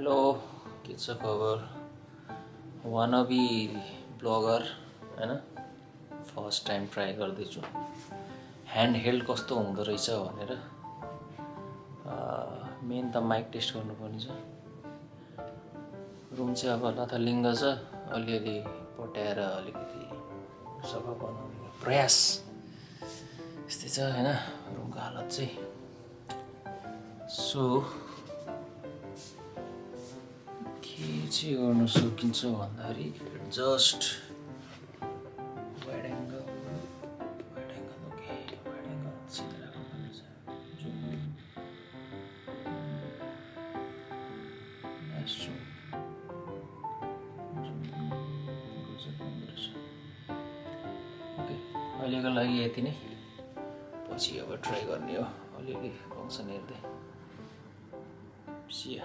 hello के छ खबर वानबी ब्लगर हैन फर्स्ट टाइम ट्राई गर्दैछु ह्यान्ड हेल्ड कस्तो हुँदो रहेछ भनेर मेन त माइक टेस्ट गर्नुपर्ने छ रुम चाहिँ अब लथालिङ्ग छ अलिअलि पट्याएर अलिकति सफा बनाउने प्रयास यस्तै छ हैन रुमको हालत चाहिँ सो के चाहिँ गर्न सकिन्छ भन्दाखेरि just wide angle okay wide angle सिधा राख्नुपर्ने छ ओके अहिलेको लागि यति नै पछि अब ट्राई गर्ने हो अलिअलि फङ्सन हेर्दै सिया